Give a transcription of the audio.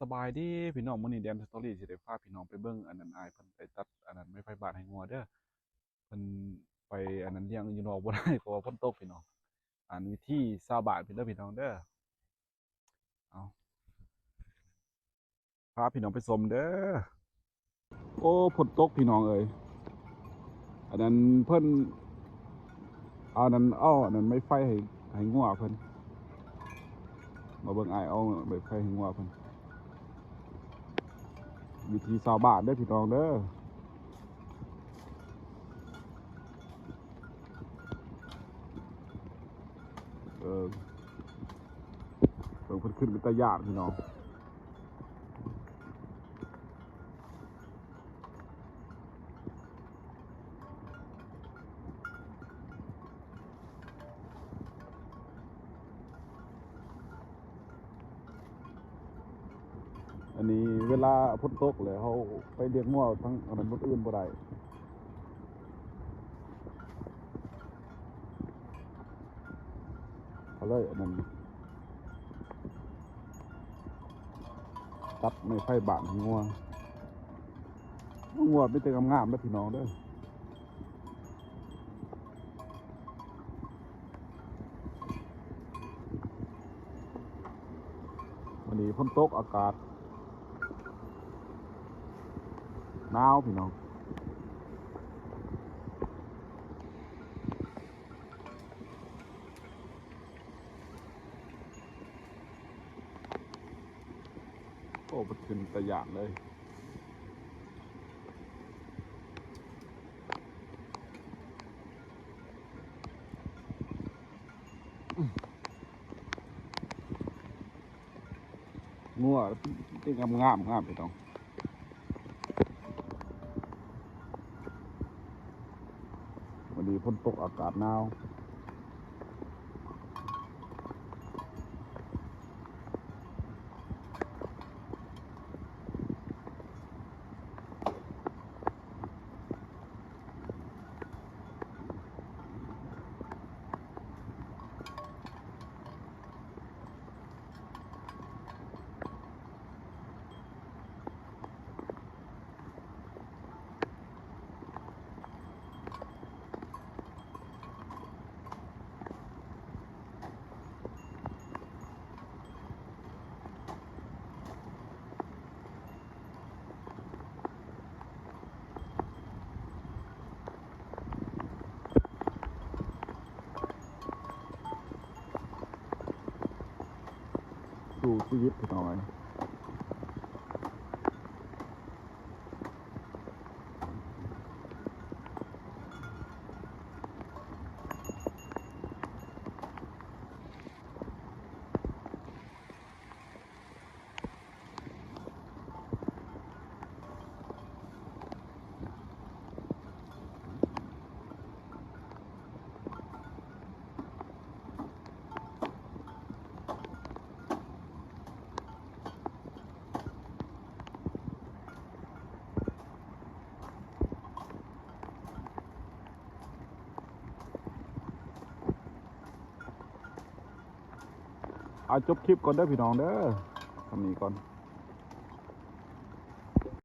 ສະບາຍດີພີ່ນ້ອງ, ມື້ນີ້ແດນສະຕໍຣີຊິໄດ້ພາພີ່ນ້ອງໄປເບິ່ງ ອັນນັ້ນ ອ້າຍເພິ່ນໄປຕັດ ອັນນັ້ນ ໄມ້ໄຟບາດໃຫ້ງົວເດີ. ເພິ່ນໄປ ອັນນັ້ນ ລ້ຽງຢູ່ນອກບໍ່ໄດ້ ເພາະວ່າຝົນຕົກພີ່ນ້ອງ. ອັນວິທີຊາວບ້ານເພິ່ນເດີພີ່ນ້ອງເດີ. ເອົາ ພາພີ່ນ້ອງໄປຊົມເດີ. ໂອ້ ຝົນຕົກພີ່ນ້ອງເອີຍ. ອັນນັ້ນເພິ່ນ ອັນນັ້ນ ເອົາອັນນັ້ນໄມ້ໄຟໃຫ້ ໃຫ້ງົວເພິ່ນ. ມາເບິ່ງອ້າຍເອົາໄມ້ໄຟໃຫ້ງົວເພິ່ນ. ວິທີຊາວບ້ານເດີພີ່ນ້ອງເດີ. ເອີ ເບິ່ງເພິ່ນຂຶ້ນເປັນຕາຢ້ານພີ່ນ້ອງ. ອັນນີ້ເວລາຝົນຕົກແລ້ວ ເຮົາໄປລ້ຽງງົວທາງອັນນັ້ນບ່ອນອື່ນບໍ່ໄດ້. ເອົາເລີຍ ອັນນັ້ນ ຕັດໄມ້ໄຟບາດໃຫ້ງົວ. ງົວມີແຕ່ງາມໆເດີພີ່ນ້ອງເດີ. ມື້ນີ້ຝົນຕົກ ອາກາດໜາວພີ່ນ້ອງ. ໂອ້ ມັນຂຶ້ນຕາຢ້ານເລີຍ. ງົວເປັນງາມໆ ງາມພີ່ນ້ອງ. ວັນນີ້ຝົນຕົກ ອາກາດໜາວ. ສູ້ຊີວິດພີ່ນ້ອງເອີຍ. ເອົາ ຈົບຄລິບກ່ອນເດີພີ່ນ້ອງເດີ ສ່ຳນີ້ກ່ອນ.